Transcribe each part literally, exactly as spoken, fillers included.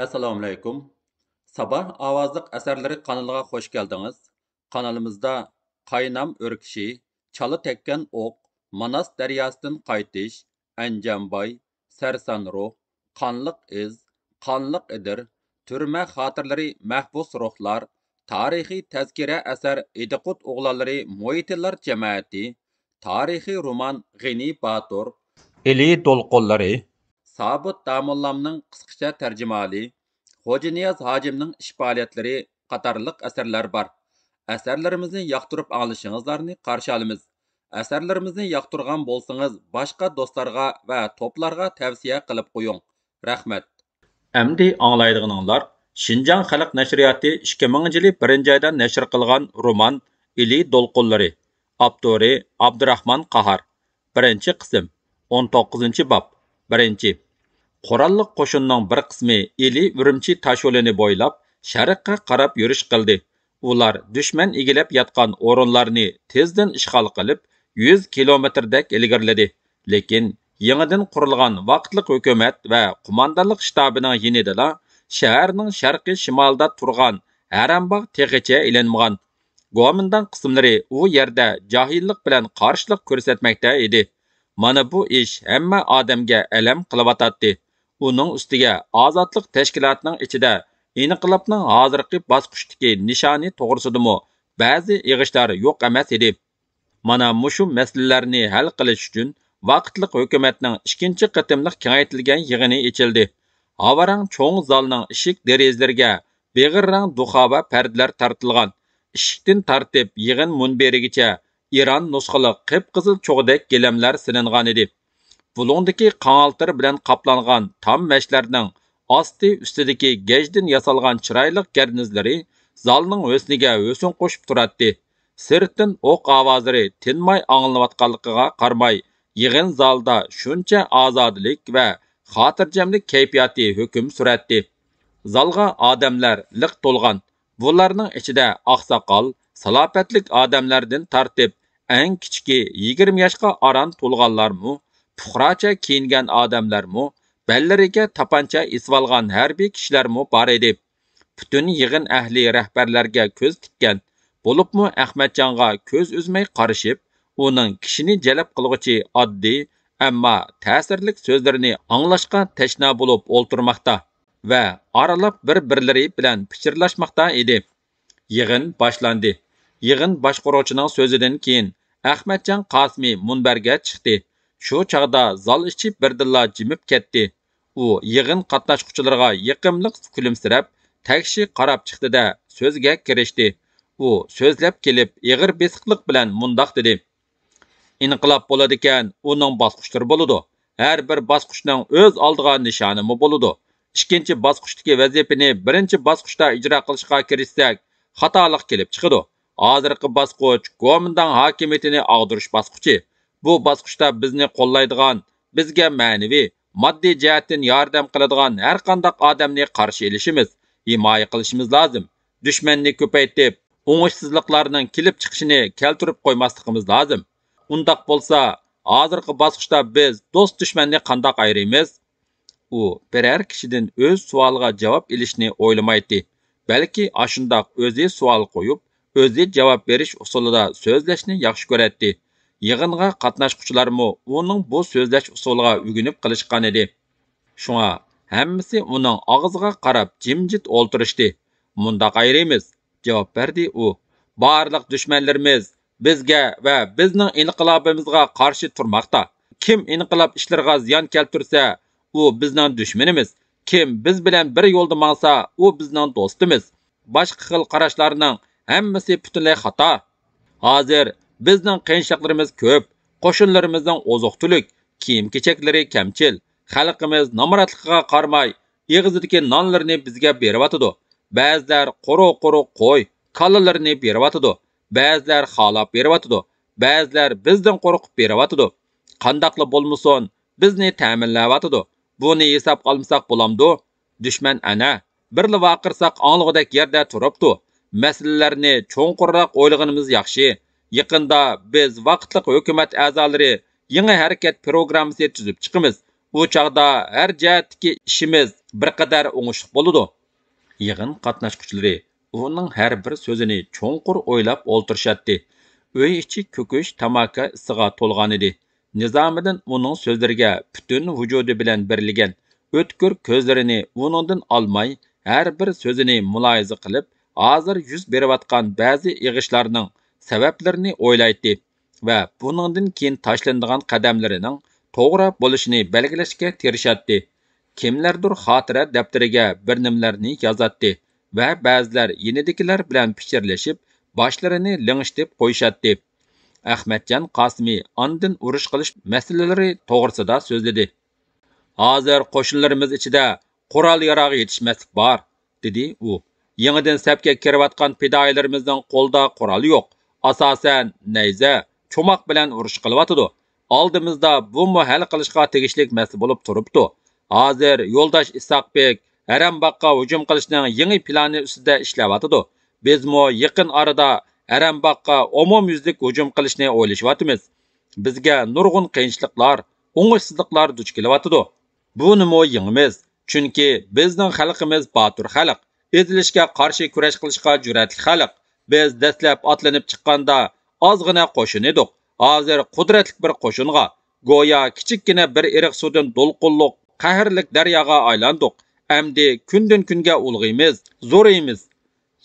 ئەسسالامۇئەلەيكۇم. ساباھ ئاۋازلىق ئەسەرلىرى قانىلىغا خوش كەلدىڭىز. قانىلىمىزدا قاينام ئۆركىشى، چالا تەگكەن ئوق، ماناس دەرياسىدىن قايتىش، ئەنجانباي، سەرسان روھ، قانلىق ئىز، قانلىق ئېدىر، تۈرمە خاتىرىلىرى، مەھبۇس روھلار، تارىخىي تەزكىرە ئەسەر ئىدىقۇت ئوغلانلىرى مۇھىتىنلار جەمەتى، تارىخىي رومان غېنى باتۇر، ئىلى دولقۇنلىرى، سابىت داموللامنىڭ قىسقىچە تەرجىمىھالى، خوجانىياز ھاجىمنىڭ ئىش پائالىيەتلىرى قاتارلىق ئەسەرلەر بار. ئەسەرلىرىمىزنى ياقتۇرۇپ ئاڭلىشىڭىزلارنى قارشى ئالىمىز. ئەسەرلىرىمىزنى ياقتۇرغان بولسىڭىز، باشقا دوستلارغا ۋە توپلارغا تەۋسىيە قىلىپ قويۇڭ. رەھمەت. ئەمدى ئاڭلايدىغىنىڭلار شىنجاڭ خەلق نەشرىياتى ئىككى مىڭىنچى يىلى بىرىنچى ئايدا نەشر قىلغان رومان ئىلى دولقۇنلىرى، ئاپتورى ئابدۇراخمان قاھار. بىرىنچى قىسىم، ئون توققۇزىنچى باب. بىرىنچى. قوراللىق قوشۇننىڭ بىر قىسمى ئىلى ئۈرۈمچى تاشيولىنى بويلاپ، شەرققە قاراپ يۈرۈش قىلدى. ئۇلار دۈشمەن ئىگىلەپ ياتقان ئورۇنلارنى تېزدىن ئىشغال قىلىپ، يۈز كىلومېتىردەك ئىلگىرىلىدى. لېكىن يېڭىدىن قۇرۇلغان ۋاقىتلىق ھۆكۈمەت ۋە قوماندانلىق شتابىنىڭ يېنىدىلا شەھەرنىڭ شەرقىي شىمالىدا تۇرغان ھەرەمباغ تېخىچە ئېلىنمىغان. گومىنداڭ قىسىملىرى ئۇ يەردە جاھىللىق بىلەن قارشىلىق كۆرسەتمەكتە ئىدى. مانا بۇ ئىش ھەممە ئادەمگە ئەلەم قىلىۋاتاتتى. ئۇنىڭ ئۈستىگە ئازادلىق تەشكىلاتىنىڭ ئىچىدە ئىنقىلابنىڭ ھازىرقى باسقۇچتىكى نىشانى توغرىسىدىمۇ بەزى ئېغىشلار يوق ئەمەس ئىدى. مانا مۇشۇ مەسىلىلەرنى ھەل قىلىش ئۈچۈن ۋاقىتلىق ھۆكۈمەتنىڭ ئىككىنچى قېتىملىق كېڭەيتىلگەن يىغىنى ئېچىلدى. ھاۋا رەڭ چوڭ زالنىڭ ئىشىك دېرىزىلىرىگە بېغىر رەڭ دۇخاۋا پەردىلەر تارتىلغان. ئىشىكتىن تارتىپ يىغىن مۇنبىرىگىچە ئىران نۇسخىلىق قىپقىزىل چوغىدەك گىلەملەر سېلىنغانىدى. بۇلۇڭدىكى قاڭالتىر بىلەن قاپلانغان تام مەشلەرنىڭ ئاستى ئۈستىدىكى گەجدىن ياسالغان چىرايلىق گەردىنىزلىرى زالنىڭ ھۆسنىگە ھۆسن قوشۇپ تۇراتتى. سىرتتىن ئوق ئاۋازلىرى تىنماي ئاڭلىنىۋاتقانلىقىغا قارىماي، يىغىن زالىدا شۇنچە ئازادىلىك ۋە خاتىرجەملىك كەيپىياتى ھۆكۈم سۈرەتتى. زالغا ئادەملەر لىق تولغان. بۇلارنىڭ ئىچىدە ئاقساقال، سالاپەتلىك ئادەملەردىن تارتىپ، ئەڭ كىچىكى يىگىرمە ياشقا ئاران تولغانلارمۇ، پۇقراچە كىيىنگەن ئادەملەرمۇ، بەللىرىگە تاپانچا ئېسىۋالغان ھەربىي كىشىلەرمۇ بار ئىدى. پۈتۈن يىغىن ئەھلى رەھبەرلەرگە كۆز تىككەن، بولۇپمۇ ئەخمەتجانغا كۆز ئۈزمەي قارىشىپ، ئۇنىڭ كىشىنى جەلپ قىلغۇچى ئاددىي، ئەمما تەسىرلىك سۆزلىرىنى ئاڭلاشقا تەشنا بولۇپ ئولتۇرماقتا ۋە ئارىلاپ بىر-بىرلىرى بىلەن پىچىرلاشماقتا ئىدى. يىغىن باشلاندى. يىغىن باشقۇرغۇچىنىڭ سۆزىدىن كېيىن، ئەخمەتجان قاسىمى مۇنبەرگە چىقتى. شۇ چاغدا زال ئىچى بىردىنلا جىمىپ كەتتى. ئۇ يىغىن قاتناشقۇچىلىرىغا يېقىملىق كۈلۈمسىرەپ، تەكشى قاراپ چىقتى-دە، سۆزگە كىرىشتى. ئۇ سۆزلەپ كېلىپ، ئېغىر بېسىقلىق بىلەن مۇنداق دېدى: ئىنقىلاب بولىدىكەن، ئۇنىڭ باسقۇچلىرى بولىدۇ. ھەر بىر باسقۇچنىڭ ئۆز ئالدىغا نىشانىمۇ بولىدۇ. ئىككىنچى باسقۇچتىكى ۋەزىپىنى بىرىنچى باسقۇچتا ئىجرا قىلىشقا كىرىشسەك، خاتالىق كېلىپ چىقىدۇ. ھازىرقى باسقۇچ گومىنداڭ ھاكىمىيىتىنى ئاغدۇرۇش باسقۇچى. بۇ باسقۇچتا بىزنى قوللايدىغان، بىزگە مەنىۋى، ماددىي جەھەتتىن ياردەم قىلىدىغان ھەرقانداق ئادەمنى قارشى ئېلىشىمىز، ھىمايە قىلىشىمىز لازىم. دۈشمەننى كۆپەيتىپ، ئوڭۇشسىزلىقلارنىڭ كېلىپ چىقىشىنى كەلتۈرۈپ قويماسلىقىمىز لازىم. ئۇنداق بولسا، ھازىرقى باسقۇچتا بىز دوست-دۈشمەننى قانداق ئايرىيمىز؟ ئۇ بىرەر كىشىدىن ئۆز سوئالىغا جاۋاب ئېلىشنى ئويلىمايتتى، بەلكى ئاشۇنداق ئۆزى سوئال قويۇپ، ئۆزى جاۋاب بېرىش ئۇسۇلىدا سۆزلەشنى ياخشى كۆرەتتى. يىغىنغا قاتناشقۇچىلارمۇ ئۇنىڭ بۇ سۆزلەش ئۇسۇلىغا ئۆگىنىپ قېلىشقانىدى. شۇڭا ھەممىسى ئۇنىڭ ئاغزىغا قاراپ جىمجىت ئولتۇرۇشتى. مۇنداق ئايرىيمىز، جاۋاب بەردى ئۇ. بارلىق دۈشمەنلىرىمىز بىزگە ۋە بىزنىڭ ئىنقىلابىمىزغا قارشى تۇرماقتا. كىم ئىنقىلاب ئىشلىرىغا زىيان كەلتۈرسە، ئۇ بىزنىڭ دۈشمىنىمىز. كىم بىز بىلەن بىر يولدا ماڭسا، ئۇ بىزنىڭ دوستىمىز. باشقا خىل قاراشلارنىڭ ھەممىسى پۈتۈنلەي خاتا. ھازىر بىزنىڭ قىيىنچىلىقلىرىمىز كۆپ، قوشۇنلىرىمىزنىڭ ئوزۇق-تۈلۈك، كىيىم-كېچەكلىرى كەمچىل. خەلقىمىز نامراتلىقىغا قارىماي، ئېغىزىدىكى نانلىرىنى بىزگە بېرىۋاتىدۇ. بەزىلەر قۇرۇق-قۇرۇق قوي، كالىلىرىنى بېرىۋاتىدۇ. بەزىلەر خالاپ بېرىۋاتىدۇ. بەزىلەر بىزدىن قورقۇپ بېرىۋاتىدۇ. قانداقلا بولمىسۇن، بىزنى تەمىنلەۋاتىدۇ. بۇنى ھېسابقا ئالمىساق بولامدۇ؟ دۈشمەن ئەنە، بىرلا ۋارقىرىساق ئاڭلىغۇدەك يەردە تۇرۇپتۇ. مەسىلىلەرنى چوڭقۇرراق ئويلىغىنىمىز ياخشى. يېقىندا بىز ۋاقىتلىق ھۆكۈمەت ئەزالىرى يېڭى ھەرىكەت پروگراممىسى تۈزۈپ چىقىمىز. ئۇ چاغدا ھەر جەھەتتىكى ئىشىمىز بىر قەدەر ئوڭۇشلۇق بولىدۇ. يىغىن قاتناشقۇچىلىرى ئۇنىڭ ھەر بىر سۆزىنى چوڭقۇر ئويلاپ ئولتۇرۇشاتتى. ئۆي ئىچى كۆكۈچ تاماكا ئىسىغا تولغانىدى. نىزامىدىن ئۇنىڭ سۆزلىرىگە پۈتۈن ۋۇجۇدى بىلەن بېرىلگەن ئۆتكۈر كۆزلىرىنى ئۇنىڭدىن ئالماي، ھەر بىر سۆزىنى مۇلاھىزە قىلىپ، ھازىر يۈز بېرىۋاتقان بەزى ئېغىشلارنىڭ سەۋەبلىرىنى ئويلايتتى ۋە بۇنىڭدىن كېيىن تاشلىنىدىغان قەدەملىرىنىڭ توغرا بولۇشىنى بەلگىلەشكە تىرىشاتتى. كىملەردۇر خاتىرە دەپتىرىگە بىر نېمىلەرنى يازاتتى ۋە بەزىلەر يېنىدىكىلەر بىلەن پىچىرلىشىپ، باشلىرىنى لىڭشىتىپ قويۇشاتتى. ئەخمەتجان قاسىمى ئاندىن ئۇرۇش قىلىش مەسىلىلىرى توغرىسىدا سۆزلىدى. ھازىر قوشۇنلىرىمىز ئىچىدە قورال-ياراغ يېتىشمەسلىك بار، دېدى ئۇ. يېڭىدىن سەپكە كىرىۋاتقان پىدائىيلىرىمىزنىڭ قولىدا قورال يوق. ئاساسەن، نەيزە، چوماق بىلەن ئۇرۇش قىلىۋاتىدۇ. ئالدىمىزدا بۇمۇ ھەل قىلىشقا تېگىشلىك مەسىلە بولۇپ تۇرۇپتۇ. ھازىر يولداش ئىسھاق بېك ھەرەمباغقا ھۇجۇم قىلىشنىڭ يېڭى پىلانى ئۈستىدە ئىشلەۋاتىدۇ. بىزمۇ يېقىن ئارىدا ھەرەمباغقا ئومۇميۈزلۈك ھۇجۇم قىلىشنى ئويلىشىۋاتىمىز. بىزگە نۇرغۇن قىيىنچىلىقلار، ئوڭۇشسىزلىقلار دۇچ كېلىۋاتىدۇ. بۇنىمۇ يېڭىمىز، چۈنكى بىزنىڭ خەلقىمىز باتۇر خەلق. ئېزىلىشكە قارشى كۈرەش قىلىشقا جۈرئەتلىك خەلق. بىز دەسلەپ ئاتلىنىپ چىققاندا ئازغىنە قوشۇن ئىدۇق. ھازىر قۇدرەتلىك بىر قوشۇنغا، گويا كىچىككىنە بىر ئېرىق سۇدىن دولقۇنلۇق، قەھەرلىك دەرياغا ئايلاندۇق. ئەمدى كۈندىن-كۈنگە ئۇلغىيىمىز، زورىيىمىز.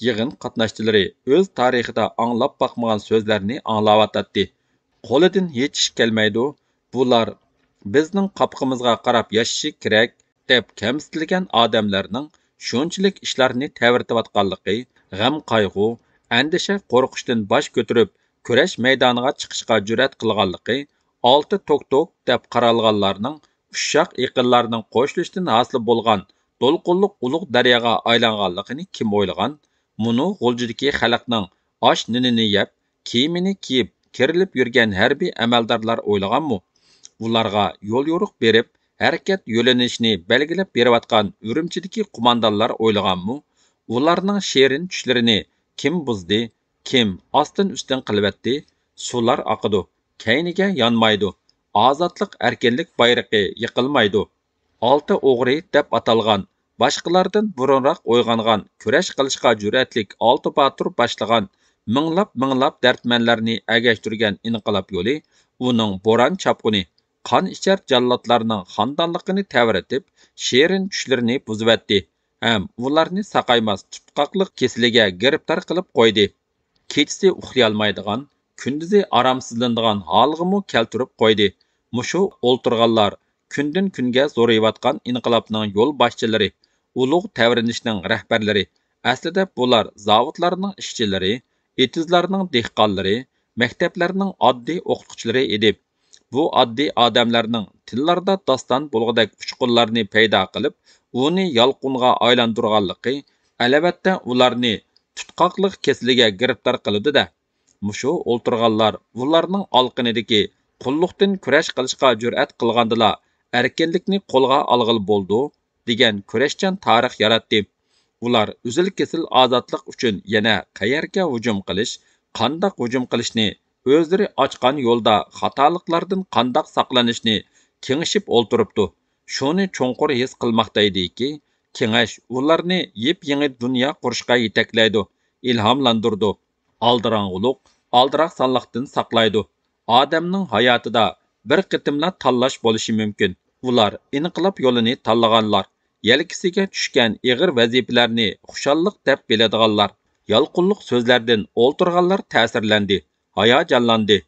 يىغىن قاتناشچىلىرى ئۆز تارىخىدا ئاڭلاپ باقمىغان سۆزلەرنى ئاڭلاۋاتاتتى. قولىدىن ھېچ ئىش كەلمەيدۇ. بۇلار بىزنىڭ قاپىقىمىزغا قاراپ ياشىشى كېرەك، دەپ كەمسىتىلگەن ئادەملەرنىڭ شۇنچىلىك ئىشلارنى تەۋرىتىۋاتقانلىقى، غەم-قايغۇ، ئەندىشە-قورقۇشتىن باش كۆتۈرۈپ، كۈرەش مەيدانىغا چىقىشقا جۈرئەت قىلغانلىقى، ئالتە توك-توك دەپ قارالغانلارنىڭ ئۇششاق ئېقىنلارنىڭ قوشۇلۇشىدىن ھاسىل بولغان دولقۇنلۇق ئۇلۇغ دەرياغا ئايلانغانلىقىنى كىم ئويلىغان؟ مۇنۇ غۇلجىدىكى خەلقنىڭ ئاش نېنىنى يەپ، كىيىمىنى كىيىپ، كىرىلىپ يۈرگەن ھەربىي ئەمەلدارلار ئويلىغانمۇ؟ ئۇلارغا يوليورۇق بېرىپ، ھەرىكەت يۆنىلىشىنى بەلگىلەپ بېرىۋاتقان ئۈرۈمچىدىكى قوماندانلار ئويلىغانمۇ؟ ئۇلارنىڭ شېرىن چۈشلىرىنى كىم بۇزدى؟ كىم ئاستىن-ئۈستۈن قىلىۋەتتى؟ سۇلار ئاقىدۇ، كەينىگە يانمايدۇ. ئازادلىق، ئەركىنلىك بايرىقى يىقىلمايدۇ. ئالتە ئوغرى دەپ ئاتالغان، باشقىلاردىن بۇرۇنراق ئويغانغان، كۈرەش قىلىشقا جۈرئەتلىك ئالتە باتۇر باشلىغان مىڭلاپ-مىڭلاپ دەردمەنلەرنى ئەگەشتۈرگەن ئىنقىلاب يولى ئۇنىڭ بوران چاپقۇنى، قان ئىچەر جاللاتلارنىڭ خاندانلىقىنى تەۋرىتىپ، شېرىن چۈشلىرىنى بۇزۇۋەتتى ھەم ئۇلارنى ساقايماس تۇتقاقلىق كېسىلىگە گىرىپتار قىلىپ قويدى. كېچىسى ئۇخلىيالمايدىغان، كۈندۈزى ئارامسىزلىنىدىغان ھالغىمۇ كەلتۈرۈپ قويدى. مۇشۇ ئولتۇرغانلار كۈندىن-كۈنگە زورىيىۋاتقان ئىنقىلابنىڭ يول باشچىلىرى، ئۇلۇغ تەۋرىنىشنىڭ رەھبەرلىرى. ئەسلىدە بۇلار زاۋۇتلارنىڭ ئىشچىلىرى، ئېتىزلارنىڭ دېھقانلىرى، مەكتەپلەرنىڭ ئاددىي ئوقۇتقۇچىلىرى ئىدى. بۇ ئاددىي ئادەملەرنىڭ تىللاردا داستان بولغۇدەك ئۇچقۇنلارنى پەيدا قىلىپ، ئۇنى يالقۇنغا ئايلاندۇرغانلىقى، ئەلۋەتتە، ئۇلارنى تۇتقاقلىق كېسىلىگە گىرىپتار قىلىدۇ-دە. مۇشۇ ئولتۇرغانلار ئۇلارنىڭ ئالىقىنىدىكى قۇللۇقتىن كۈرەش قىلىشقا جۈرئەت قىلغاندىلا، ئەركىنلىكنى قولغا ئالغىلى بولىدۇ، دېگەن كۈرەشچان تارىخ ياراتتى. ئۇلار ئۈزۈل-كېسىل ئازادلىق ئۈچۈن يەنە قەيەرگە ھۇجۇم قىلىش، قانداق ھۇجۇم قىلىشنى، ئۆزلىرى ئاچقان يولدا خاتالىقلاردىن قانداق ساقلىنىشنى كېڭىشىپ ئولتۇرۇپتۇ. شۇنى چوڭقۇر ھېس قىلماقتا ئىدىكى، كېڭەش ئۇلارنى يېپيېڭى دۇنيا قۇرۇشقا يېتەكلەيدۇ، ئىلھاملاندۇرىدۇ. ئالدىراڭغۇلۇق ئالدىراقسانلىقتىن ساقلايدۇ. ئادەمنىڭ ھاياتىدا بىر قېتىملا تاللاش بولۇشى مۇمكىن. ئۇلار ئىنقىلاب يولىنى تاللىغانلار، يەلكىسىگە چۈشكەن ئېغىر ۋەزىپىلەرنى خۇشاللىق دەپ بىلىدىغانلار. يالقۇنلۇق سۆزلەردىن ئولتۇرغانلار تەسىرلەندى، ھاياجانلاندى.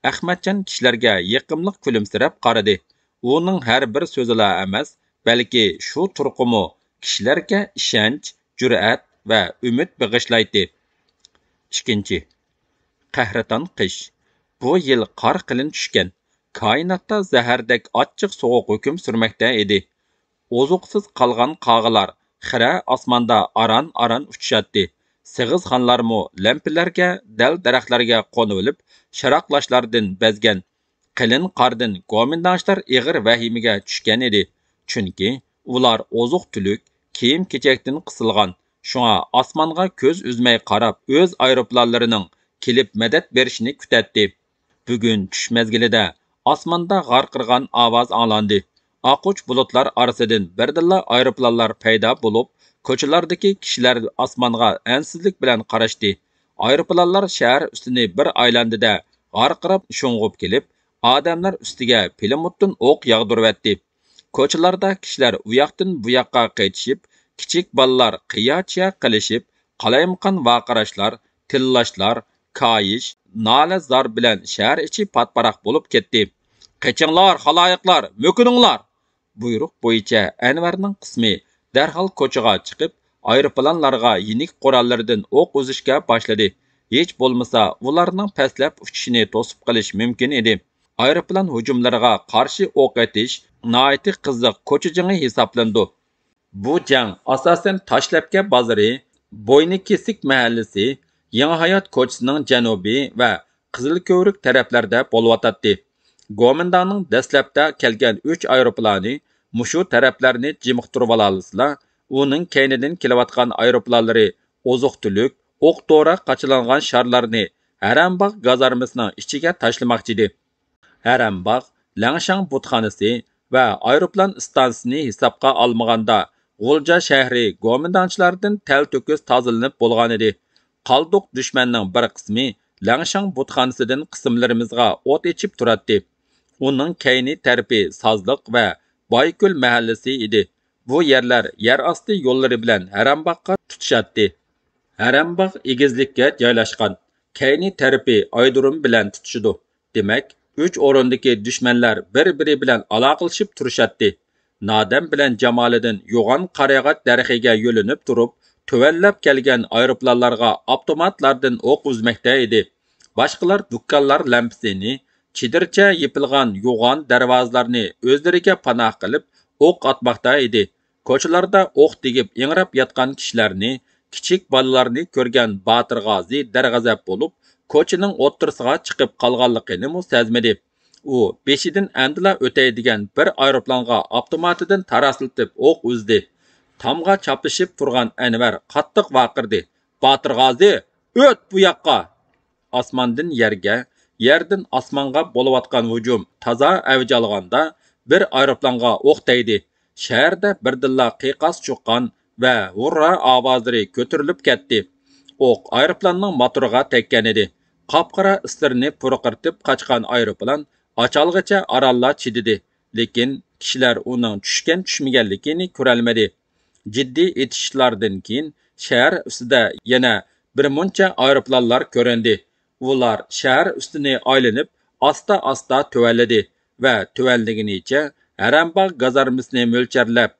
ئەخمەتجان كىشىلەرگە يېقىملىق كۈلۈمسىرەپ قارىدى. ئۇنىڭ ھەر بىر سۆزىلا ئەمەس، بەلكى شۇ تۇرقىمۇ كىشىلەرگە ئىشەنچ، جۈرئەت ۋە ئۈمىد بېغىشلايتتى. ئىككىنچى، قەھرىتان قىش. بۇ يىل قار قېلىن چۈشكەن. كائىناتتا زەھەردەك ئاچچىق سوغۇق ھۆكۈم سۈرمەكتە ئىدى. ئوزۇقسىز قالغان قاغىلار خىرە ئاسماندا ئاران-ئاران ئۇچۇشاتتى. سېغىزخانلارمۇ لەمپىلەرگە، دەل-دەرەخلەرگە قونۇۋېلىپ، شاراقلاشلاردىن بەزگەن. قېلىن قاردىن گومىنداڭچىلار ئېغىر ۋەھىمىگە چۈشكەن ئىدى. چۈنكى ئۇلار ئوزۇق-تۈلۈك، كىيىم-كېچەكتىن قىسىلغان. شۇڭا ئاسمانغا كۆز ئۈزمەي قاراپ، ئۆز ئايروپىلانلىرىنىڭ كېلىپ مەدەت بېرىشىنى كۈتەتتى. بۈگۈن چۈش مەزگىلىدە ئاسماندا غارقىرىغان ئاۋاز ئاڭلاندى. ئاقۇچ بۇلۇتلار ئارىسىدىن بىردىنلا ئايروپىلانلار پەيدا بولۇپ، كوچىلاردىكى كىشىلەر ئاسمانغا ئەنسىزلىك بىلەن قاراشتى. ئايروپىلانلار شەھەر ئۈستىنى بىر ئايلاندى-دە، ھارقىراپ شۇڭغۇپ كېلىپ، ئادەملەر ئۈستىگە پىلىموتتىن ئوق ياغدۇرۇۋەتتى. كوچىلاردا كىشىلەر ئۇياقتىن بۇياققا قېچىشىپ، كىچىك بالىلار قىيا-چىيا قىلىشىپ، قالايمىقان ۋارقىراشلار، تىللاشلار، كايىش، نالە-زار بىلەن شەھەر ئىچى پاتپاراق بولۇپ كەتتى. «قېچىڭلار، خالايىقلار، مۆكۈنۈڭلار!» بۇيرۇق بويىچە ئەنۋەرنىڭ قىسمى دەرھال كوچىغا چىقىپ، ئايروپىلانلارغا يېنىك قوراللىرىدىن ئوق ئۈزۈشكە باشلىدى. ھېچ بولمىسا ئۇلارنىڭ پەسلەپ ئۇچۇشىنى توسۇپ قېلىش مۇمكىن ئىدى. ئايروپىلان ھۇجۇملىرىغا قارشى ئوق ئېتىش ناھايىتى قىزىق كوچا جېڭى ھېسابلىنىدۇ. بۇ جەڭ ئاساسەن تاشلەپكە بازىرى، بوينى كېسىك مەھەللىسى، يېڭى ھايات كوچىسىنىڭ جەنۇبى ۋە قىزىل كۆۋرۈك تەرەپلەردە بولۇۋاتاتتى. گومىنداڭنىڭ دەسلەپتە كەلگەن ئۈچ ئايروپىلانى مۇشۇ تەرەپلەرنى جىمىقتۇرۇۋالالىسىلا، ئۇنىڭ كەينىدىن كېلىۋاتقان ئايروپىلانلىرى ئوزۇق-تۈلۈك، ئوق-دورا قاچىلانغان شارلارنى ھەرەمباغ گازارمىسىنىڭ ئىچىگە تاشلىماقچىدى. ھەرەمباغ، لەڭشاڭ بۇتخانىسى ۋە ئايروپىلان ئىستانسىسىنى ھېسابقا ئالمىغاندا، غۇلجا شەھىرى گومىنداڭچىلاردىن تەلتۆكۈس تازىلىنىپ بولغانىدى. قالدۇق دۈشمەننىڭ بىر قىسمى لەڭشاڭ بۇتخانىسىدىن قىسىملىرىمىزغا ئوت ئېچىپ تۇراتتى. ئۇنىڭ كەينى تەرىپى سازلىق ۋە بايكۆل مەھەللىسى ئىدى. بۇ يەرلەر يەر ئاستى يوللىرى بىلەن ھەرەمباغقا تۇتىشاتتى. ھەرەمباغ ئېگىزلىككە جايلاشقان، كەينى تەرىپى ئايرودروم بىلەن تۇتىشىدۇ. دېمەك، ئۈچ ئورۇندىكى دۈشمەنلەر بىر-بىرى بىلەن ئالاقىلىشىپ تۇرۇشاتتى. نادەم بىلەن جامالىدىن يوغان قارىياغاچ دەرىخىگە يۆلىنىپ تۇرۇپ، تۆۋەنلەپ كەلگەن ئايروپىلانلارغا ئاپتوماتلاردىن ئوق ئۈزمەكتە ئىدى. باشقىلار دۇكانلار لەمپىسىنى، چېدىرچە يېپىلغان يوغان دەرۋازىلارنى ئۆزلىرىگە پاناھ قىلىپ، ئوق ئاتماقتا ئىدى. كوچىلاردا ئوق تېگىپ ئىڭراپ ياتقان كىشىلەرنى، كىچىك بالىلارنى كۆرگەن باتىر غازى دەرغەزەپ بولۇپ، كوچىنىڭ ئوتتۇرىسىغا چىقىپ قالغانلىقىنىمۇ سەزمىدى. ئۇ بېشىدىن ئەمدىلا ئۆتەي دېگەن بىر ئايروپىلانغا ئاپتوماتىدىن تاراسلىتىپ ئوق ئۈزدى. تامغا چاپلىشىپ تۇرغان ئەنۋەر قاتتىق ۋارقىرىدى: «باتىر غازى، ئۆت بۇ ياققا!» ئاسماندىن يەرگە، يەردىن ئاسمانغا بولۇۋاتقان ھۇجۇم تازا ئەۋج ئالغاندا، بىر ئايروپىلانغا ئوق تەگدى. شەھەردە بىردىنلا قىيقاس چۇققان ۋە ھۇررا ئاۋازلىرى كۆتۈرۈلۈپ كەتتى. ئوق ئايروپىلاننىڭ موتورىغا تەگكەنىدى. قاپقارا ئىسلىرىنى پۇرقىرىتىپ قاچقان ئايروپىلان ئاچالغىچە ئارانلا چىدىدى. لېكىن كىشىلەر ئۇنىڭ چۈشكەن-چۈشمىگەنلىكىنى كۆرەلمىدى. جىددىي ئېتىشىشلاردىن كېيىن شەھەر ئۈستىدە يەنە بىر مۇنچە ئايروپىلانلار كۆرۈندى. ئۇلار شەھەر ئۈستىنى ئايلىنىپ، ئاستا-ئاستا تۆۋەنلىدى ۋە تۆۋەنلىگىنىچە ھەرەمباغ گازارمىسىنى مۆلچەرلەپ،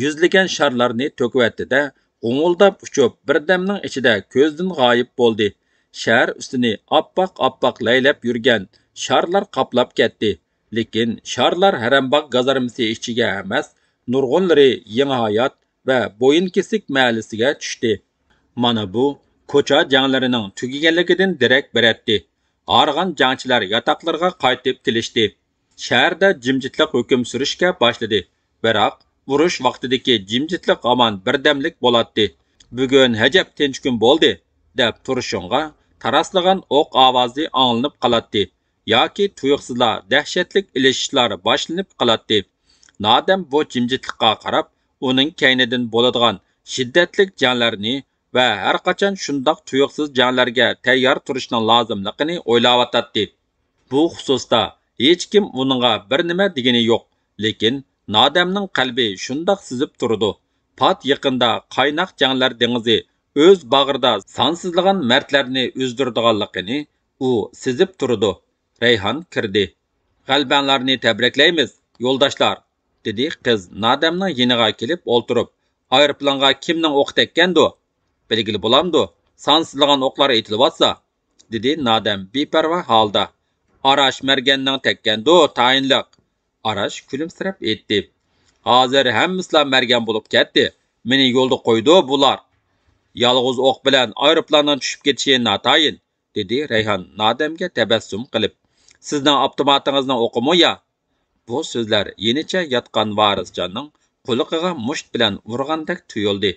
يۈزلىگەن شارلارنى تۆكۈۋەتتى-دە، غۇڭۇلداپ ئۇچۇپ، بىردەمنىڭ ئىچىدە كۆزدىن غايىب بولدى. شەھەر ئۈستىنى ئاپئاق-ئاپئاق لەيلەپ يۈرگەن شارلار قاپلاپ كەتتى. لېكىن شارلار ھەرەمباغ گازارمىسى ئىچىگە ئەمەس، نۇرغۇنلىرى يېڭى ھايات ۋە بويۇنكېسىك مەھەللىسىگە چۈشتى. مانا بۇ كوچا جەڭلىرىنىڭ تۈگىگەنلىكىدىن دېرەك بېرەتتى. ھارغان جەڭچىلەر ياتاقلىرىغا قايتىپ كېلىشتى. شەھەردە جىمجىتلىق ھۆكۈم سۈرۈشكە باشلىدى. بىراق، ئۇرۇش ۋاقتىدىكى جىمجىتلىق ھامان بىردەملىك بولاتتى. «بۈگۈن ھەجەپ تىنچ كۈن بولدى» دەپ تۇرۇشۇڭغا، تاراسلىغان ئوق ئاۋازى ئاڭلىنىپ قالاتتى ياكى تۇيۇقسىزلا دەھشەتلىك ئېلىشىشلار باشلىنىپ قالاتتى. نادەم بۇ جىمجىتلىققا قاراپ، ئۇنىڭ كەينىدىن بولىدىغان شىددەتلىك جەڭلەرنى ۋە ھەرقاچان شۇنداق تۇيۇقسىز جەڭلەرگە تەييار تۇرۇشنىڭ لازىملىقىنى ئويلاۋاتاتتى. بۇ خۇسۇستا ھېچكىم ئۇنىڭغا بىر نېمە دېگىنى يوق، لېكىن نادەمنىڭ قەلبى شۇنداق سېزىپ تۇرىدۇ، پات يېقىندا قايناق جەڭلەر دېڭىزى ئۆز باغرىدا سانسىزلىغان مەردلەرنى ئۈزدۈرىدىغانلىقىنى ئۇ سېزىپ تۇرىدۇ. رەيھان كىردى. «غەلىبەڭلارنى تەبرىكلەيمىز، يولداشلار!» دېدى قىز نادەمنىڭ يېنىغا كېلىپ ئولتۇرۇپ. «ئايروپىلانغا كىمنىڭ ئوقى تەگكەندۇ؟ بىلگىلى بولامدۇ؟ سانسىزلىغان ئوقلار ئېتىلىۋاتسا!» دېدى نادەم بىپەرۋا ھالدا. «ئاراش مەرگەننىڭ تەگكەندۇ، تايىنلىق!» ئاراش كۈلۈمسىرەپ ئېيتتى. «ھازىر ھەممىسىلا مەرگەن بولۇپ كەتتى. مېنى يولدا قويىدۇ بۇلار. يالغۇز ئوق بىلەن ئايروپىلاننىڭ چۈشۈپ كېتىشى ناتايىن.» دېدى رەيھان نادەمگە تەبەسسۇم قىلىپ. «سىزنىڭ ئاپتوماتىڭىزنىڭ ئوقىمۇ يا؟» بۇ سۆزلەر يېنىچە ياتقان ۋارىسجاننىڭ قۇلىقىغا مۇشت بىلەن ئۇرغاندەك تۇيۇلدى.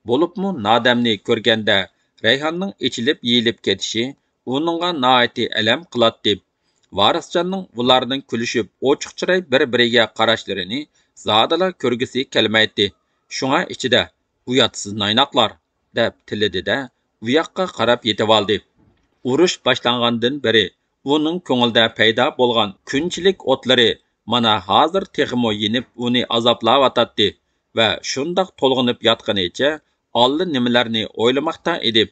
بولۇپمۇ نادەمنى كۆرگەندە رەيھاننىڭ ئېچىلىپ يېيىلىپ كېتىشى ئۇنىڭغا ناھايىتى ئەلەم قىلاتتى. ۋارىسجاننىڭ ئۇلارنىڭ كۈلۈشۈپ ئوچۇق چىراي بىر-بىرىگە قاراشلىرىنى زادىلا كۆرگۈسى كەلمەيتتى. شۇڭا ئىچىدە، «ئۇياتسىز نايناقلار!» دەپ تىللىدى-دە، ئۇ ياققا قاراپ يېتىۋالدى. ئۇرۇش باشلانغاندىن بېرى ئۇنىڭ كۆڭلىدە پەيدا بولغان كۈنچىلىك ئوتلىرى مانا ھازىر تېخىمۇ يېنىپ ئۇنى ئازابلاۋاتاتتى ۋە شۇنداق تولغىنىپ ياتقىنىچە ئاللىنېمىلەرنى ئويلىماقتا ئىدى.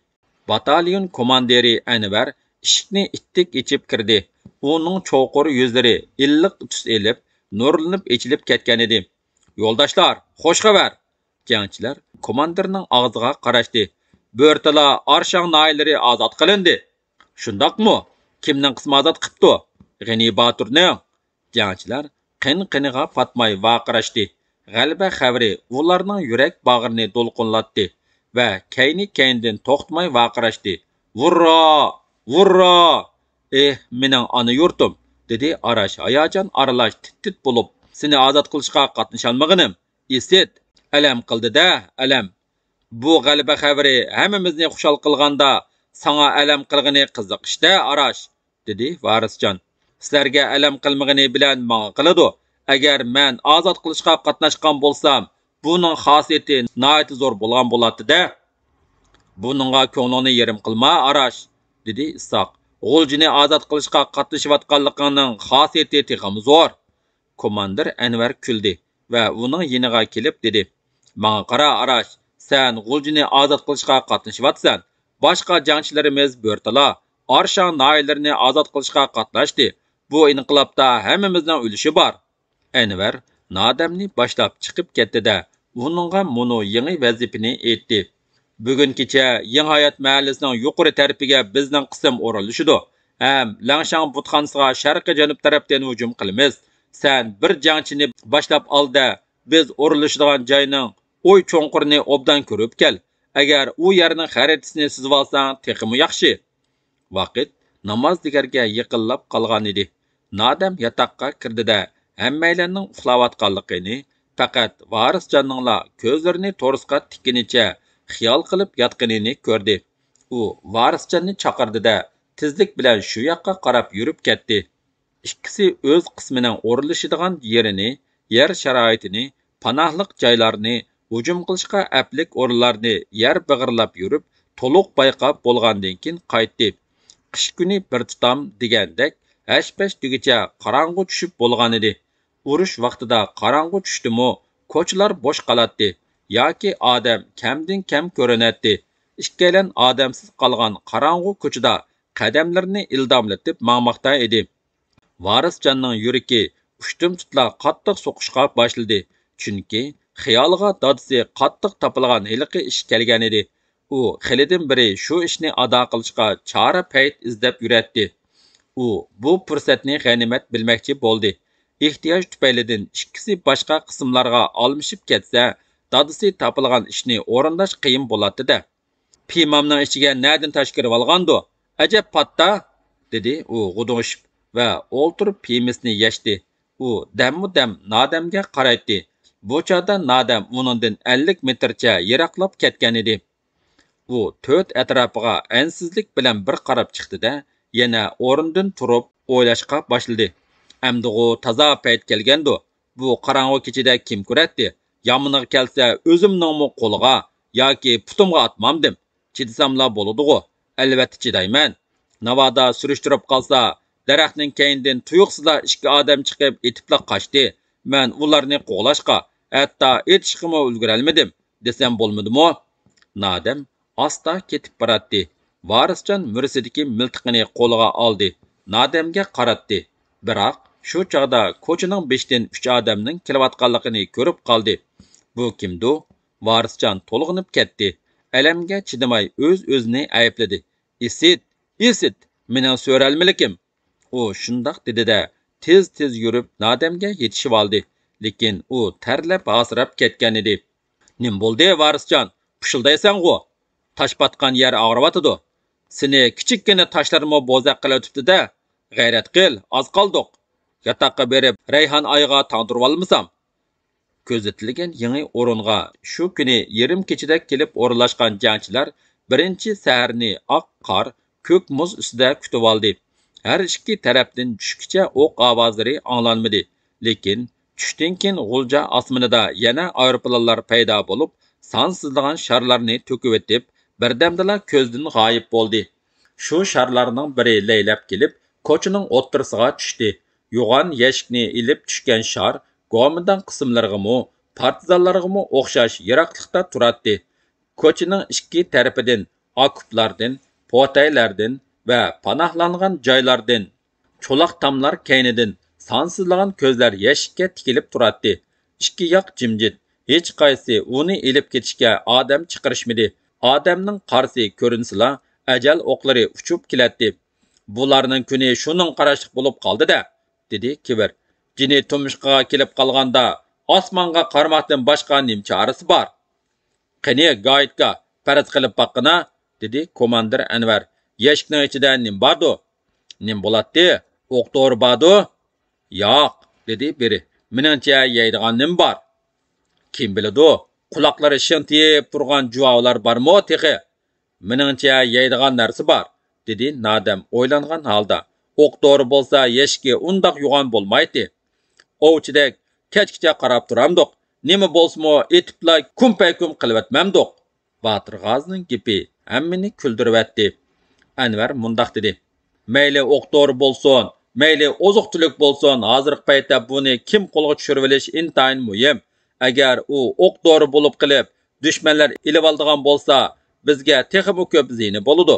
باتاليون كوماندىرى ئەنۋەر ئىشىكنى ئىتتىك ئېچىپ كىردى. ئۇنىڭ چوقۇر يۈزلىرى ئىللىق تۈس ئېلىپ، نۇرلىنىپ ئېچىلىپ كەتكەنىدى. «يولداشلار، خوش خەۋەر!» جەڭچىلەر كوماندىرنىڭ ئاغزىغا قاراشتى. «بۆرتالا ئارشاڭ ناھىيەلىرى ئازاد قىلىندى.» «شۇنداقمۇ؟ كىمنىڭ قىسمى ئازاد قىپتۇ؟» «غېنى باتۇرنىڭ.» جەڭچىلەر قېن-قېنىغا پاتماي ۋارقىراشتى. غەلىبە خەۋىرى ئۇلارنىڭ يۈرەك باغرىنى دولقۇنلاتتى ۋە كەينى-كەينىدىن توختىماي ۋارقىراشتى. «ۋۇررا! ۋۇررا! ئېھ، مېنىڭ ئانا يۇرتۇم!» دېدى ئاراش ھاياجان ئارىلاش تىت-تىت بولۇپ. «سېنى ئازاد قىلىشقا قاتنىشالمىغىنىم ئىسىت! ئەلەم قىلدى-دە، ئەلەم!» «بۇ غەلىبە خەۋىرى ھەممىمىزنى خۇشال قىلغاندا، ساڭا ئەلەم قىلغىنى قىزىق ئىش-دە، ئاراش!» دېدى ۋارىسجان. «سىلەرگە ئەلەم قىلمىغىنى بىلەن ماڭا قىلىدۇ. ئەگەر مەن ئازاد قىلىشقا قاتناشقان بولسام، بۇنىڭ خاسىيىتى ناھايىتى زور بولغان بولاتتى-دە.» «بۇنىڭغا كۆڭلۈڭنى يېرىم قىلما، ئاراش!» دېدى ئىسھاق. «غۇلجىنى ئازاد قىلىشقا قاتنىشىۋاتقانلىقىڭنىڭ خاسىيىتى تېخىمۇ زور.» كوماندىر ئەنۋەر كۈلدى ۋە ئۇنىڭ يېنىغا كېلىپ دېدى: «ماڭا قارا، ئاراش، سەن غۇلجىنى ئازاد قىلىشقا قاتنىشىۋاتىسەن. باشقا جەڭچىلىرىمىز بۆرتالا، ئارشاڭ ناھىيەلىرىنى ئازاد قىلىشقا قاتناشتى. بۇ ئىنقىلابتا ھەممىمىزنىڭ ئۈلۈشى بار.» ئەنۋەر نادەمنى باشلاپ چىقىپ كەتتى-دە، ئۇنىڭغا مۇنۇ يېڭى ۋەزىپىنى ئېيتتى: «بۈگۈن كېچە يېڭى ھايات مەھەللىسىنىڭ يۇقىرى تەرىپىگە بىزنىڭ قىسىم ئورۇنلىشىدۇ ھەم لەڭشاڭ بۇتخانىسىغا شەرقىي جەنۇب تەرەپتىن ھۇجۇم قىلىمىز. سەن بىر جەڭچىنى باشلاپ ئال-دە، بىز ئورۇنلىشىدىغان جاينىڭ ئوي چوڭقۇرىنى ئوبدان كۆرۈپ كەل. ئەگەر ئۇ يەرنىڭ خەرىتىسىنى سىزىۋالساڭ، تېخىمۇ ياخشى.» ۋاقىت نامازدىگەرگە يېقىنلاپ قالغانىدى. نادەم ياتاققا كىردى-دە، ھەممەيلەننىڭ ئۇخلاۋاتقانلىقىنى، پەقەت ۋارىسجاننىڭلا كۆزلىرىنى تورۇسقا تىككىنىچە خىيال قىلىپ ياتقىنىنى كۆردى. ئۇ ۋارىسجاننى چاقىردى-دە، تېزلىك بىلەن شۇ ياققا قاراپ يۈرۈپ كەتتى. ئىككىسى ئۆز قىسمىنىڭ ئورۇنلىشىدىغان يېرىنى، يەر شارائىتىنى، پاناھلىق جايلارنى، ھۇجۇم قىلىشقا ئەپلىك ئورۇنلارنى يەر بېغىرلاپ يۈرۈپ، تولۇق بايقاپ بولغاندىن كېيىن قايتتى. قىش كۈنى بىر تۇتام دېگەندەك ھەش-پەش دېگۈچە قاراڭغۇ چۈشۈپ بولغانىدى. ئۇرۇش ۋاقتىدا قاراڭغۇ چۈشتىمۇ، كوچىلار بوش قالاتتى ياكى ئادەم كەمدىن كەم كۆرۈنەتتى. ئىككىيلەن ئادەمسىز قالغان قاراڭغۇ كوچىدا قەدەملىرىنى ئىلداملىتىپ ماڭماقتا ئىدى. ۋارىسجاننىڭ يۈرىكى ئۇشتۇمتۇتلا قاتتىق سوقۇشقا باشلىدى، چۈنكى خىيالىغا دادىسى قاتتىق تاپىلىغان ھېلىقى ئىش كەلگەنىدى. ئۇ خېلىدىن بېرى شۇ ئىشنى ئادا قىلىشقا چارە-پەيت ئىزدەپ يۈرەتتى. ئۇ بۇ پۇرسەتنى غەنىيمەت بىلمەكچى بولدى. ئېھتىياج تۈپەيلىدىن ئىككىسى باشقا قىسىملارغا ئالمىشىپ كەتسە، دادىسى تاپىلىغان ئىشنى ئورۇنداش قىيىن بولاتتى-دە. «پىيمامنىڭ ئىچىگە نەدىن تاش كىرىۋالغاندۇ؟ ئەجەب پاتتا!» دېدى ئۇ غۇدۇڭشىپ ۋە ئولتۇرۇپ پىيمىسىنى يەشتى. ئۇ دەممۇ دەم نادەمگە قارايتتى. بۇ چاغدا نادەم ئۇنىڭدىن ئەللىك مېتىرچە يىراقلاپ كەتكەنىدى. ئۇ تۆت ئەتراپىغا ئەنسىزلىك بىلەن بىر قاراپ چىقتى-دە، يەنە ئورنىدىن تۇرۇپ ئويلاشقا باشلىدى. «ئەمدىغۇ تازا پەيت كەلگەندۇ؟ بۇ قاراڭغۇ كېچىدە كىم كۆرەتتى؟ يامىنىغا كەلسە ئۆزۈمنىڭمۇ قولىغا ياكى پۇتۇمغا ئاتمامدىم؟ چىدىساملا بولىدىغۇ. ئەلۋەتتە چىدايمەن. ناۋادا سۈرۈشتۈرۈپ قالسا، دەرەخنىڭ كەينىدىن تۇيۇقسىزلا ئىككى ئادەم چىقىپ ئېتىپلا قاچتى. مەن ئۇلارنى قوغلاشقا، ھەتتا ئېتىشقىمۇ ئۈلگۈرەلمىدىم دېسەم بولمىدىمۇ؟» نادەم ئاستا كېتىپ باراتتى. ۋارىسجان مۈرىسىدىكى مىلتىقىنى قولىغا ئالدى. نادەمگە قاراتتى. بىراق، شۇ چاغدا كوچىنىڭ بېشىدىن ئۈچ ئادەمنىڭ كېلىۋاتقانلىقىنى كۆرۈپ قالدى. «بۇ كىمدۇ؟» ۋارىسجان تولغىنىپ كەتتى. ئەلەمگە چىدىماي ئۆز-ئۆزىنى ئەيىبلىدى. «ئىسىت! ئىسىت! مېنىڭ سۆرەلمىلىكىم!» ئۇ شۇنداق دېدى-دە، تېز-تېز يۈرۈپ نادەمگە يېتىشىۋالدى. لېكىن ئۇ تەرلەپ ھاسىراپ كەتكەنىدى. «نېمە بولدى، ۋارىسجان؟ پۇشۇلدايسەنغۇ؟ تاش پاتقان يەر ئاغرىۋاتىدۇ. سېنى كىچىككىنە تاشلارمۇ بوزەك قىلىۋېتىپتۇ-دە، غەيرەت قىل، ئاز قالدۇق. ياتاققا بېرىپ، رەيھان ئايىغا تاڭدۇرۇۋالمىسام.» كۆزىتىلگەن يېڭى ئورۇنغا شۇ كۈنى يېرىم كېچىدە كېلىپ ئورۇنلاشقان جەڭچىلەر بىرىنچى سەھەرنى ئاق قار، كۆك مۇز ئۈستىدە كۈتۈۋالدى. ھەر ئىككى تەرەپتىن چۈشكىچە ئوق ئاۋازلىرى ئاڭلانمىدى، لېكىن چۈشتىن كېيىن غۇلجا ئاسمىنىدا يەنە ئايروپىلانلار پەيدا بولۇپ، سانسىزلىغان شارلارنى تۆكۈۋېتىپ، بىردەمدىلا كۆزدىن غايىب بولدى. شۇ شارلارنىڭ بىرى لەيلەپ كېلىپ، كوچىنىڭ ئوتتۇرىسىغا چۈشتى. يوغان يەشىكنى ئېلىپ چۈشكەن شار گومىنداڭ قىسىملىرىغىمۇ، پارتىزانلارغىمۇ ئوخشاش يىراقلىقتا تۇراتتى. كوچىنىڭ ئىككى تەرىپىدىن، ئاكوپلاردىن، پوتەيلەردىن ۋە پاناھلانغان جايلاردىن، چولاق تاملار كەينىدىن سانسىزلىغان كۆزلەر يەشىككە تىكىلىپ تۇراتتى. ئىككى ياق جىمجىت، ھېچقايسى ئۇنى ئېلىپ كېتىشكە ئادەم چىقىرىشمىدى. ئادەمنىڭ قارىسى كۆرۈنسىلا، ئەجەل ئوقلىرى ئۇچۇپ كېلەتتى. بۇلارنىڭ كۈنى شۇنىڭغا قاراشلىق بولۇپ قالدى-دە، دېدى كىۋېر. جېنى تۇمشۇقىغا كېلىپ قالغاندا، ئاسمانغا قارىماقتىن باشقا نېمە چارىسى بار؟ قېنى، گايىتكا، پەرەز قىلىپ باققىنا، دېدى كوماندىر ئەنۋەر. يەشىكنىڭ ئىچىدە نېمە باردۇ؟ نېمە بولاتتى؟ ئوق دورا باردۇ؟ ياق، دېدى بىرى. مېنىڭچە يەيدىغان نېمە بار؟ كىم بىلىدۇ؟ قۇلاقلىرى شىڭتىيىپ تۇرغان جۇۋاۋلار بارمۇ تېخى؟ مېنىڭچە يەيدىغان نەرسە بار، دېدى نادەم ئويلانغان ھالدا. ئوق دورا بولسا يەشىكى ئۇنداق يوغان بولمايتتى. ئوۋچىدەك كەچكىچە قاراپ تۇرامدۇق؟ نېمە بولسىمۇ ئېتىپلا كۇمپەيكۇم قىلىۋەتمەمدۇق؟ باتۇر غازىنىڭ گېپى ھەممىنى كۈلدۈرۈۋەتتى. ئەنۋەر مۇنداق دېدى: مەيلى ئوق دورا بولسۇن، مەيلى ئوزۇق تۈلۈك بولسۇن، ھازىرقى پەيتتە بۇنى كىم قولغا چۈشۈرۈۋېلىش ئىنتايىن مۇھىم. ئەگەر ئۇ ئوق دورا بولۇپ قېلىپ، دۈشمەنلەر ئېلىۋالىدىغان بولسا، بىزگە تېخىمۇ كۆپ زىيىنى بولىدۇ.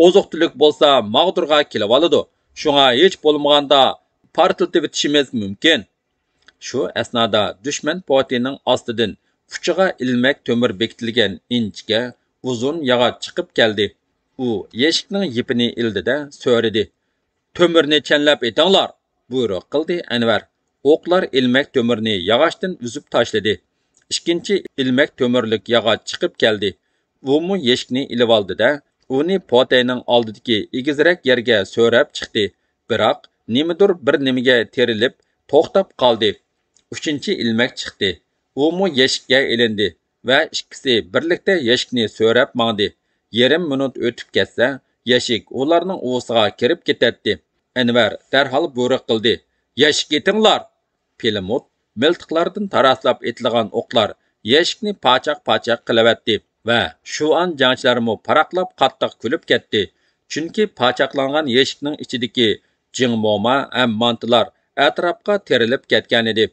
ئوزۇق تۈلۈك بولسا ماغدۇرغا كېلىۋالىدۇ. شۇڭا ھېچ بولمىغاندا پارتلىتىۋېتىشىمىز مۇمكىن. شۇ ئەسنادا دۈشمەن پوتىنىڭ ئاستىدىن ئۇچىغا ئىلمەك تۆمۈر بېكىتىلگەن ئىنچىكە، ئۇزۇن ياغاچ چىقىپ كەلدى. ئۇ يەشىكنىڭ يىپىنى ئىلدىدە سۆرىدى. تۆمۈرنى چەنلەپ ئېتىڭلار! بۇيرۇق قىلدى ئەنۋەر. ئوقلار ئىلمەك تۆمۈرنى ياغاچتىن ئۈزۈپ تاشلىدى. ئىككىنچى ئىلمەك تۆمۈرلۈك ياغاچ چىقىپ كەلدى. ئۇمۇ يەشىكنى ئېلىۋالدى-دە، ئۇنى پوتەينىڭ ئالدىدىكى ئېگىزرەك يەرگە سۆرەپ چىقتى. بىراق، نېمىدۇر بىر نېمىگە تىرىلىپ، توختاپ قالدى. ئۈچىنچى ئىلمەك چىقتى. ئۇمۇ يەشىككە ئېلىندى ۋە ئىككىسى بىرلىكتە يەشىكنى سۆرەپ ماڭدى. يېرىم مىنۇت ئۆتۈپ كەتسە، يەشىك ئۇلارنىڭ ئۇۋىسىغا كىرىپ كېتەتتى. ئەنۋەر دەرھال بۇيرۇق قىلدى: يەشىككە ئېتىڭلار! پىلىموت مىلتىقلاردىن تاراسلاپ ئېتىلغان ئوقلار يەشىكنى پاچاق-پاچاق قىلىۋەتتى ۋە شۇئان جەڭچىلەرمۇ پاراقلاپ قاتتىق كۈلۈپ كەتتى. چۈنكى پاچاقلانغان يەشىكنىڭ ئىچىدىكى جىڭ موما ھەم مانتىلار ئەتراپقا تېرىلىپ كەتكەنىدى.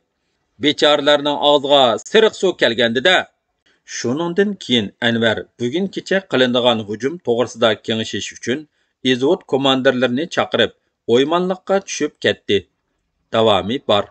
بىچارىلەرنىڭ ئاغزىغا سېرىق سۇ كەلگەندە-دە! شۇنىڭدىن كېيىن ئەنۋەر بۈگۈن كېچە قىلىنىدىغان ھۇجۇم توغرىسىدا كېڭىشىش ئۈچۈن ئىزۋود كوماندىرلىرىنى چاقىرىپ، ئويمانلىققا چۈشۈپ كەتتى. داۋامى بار.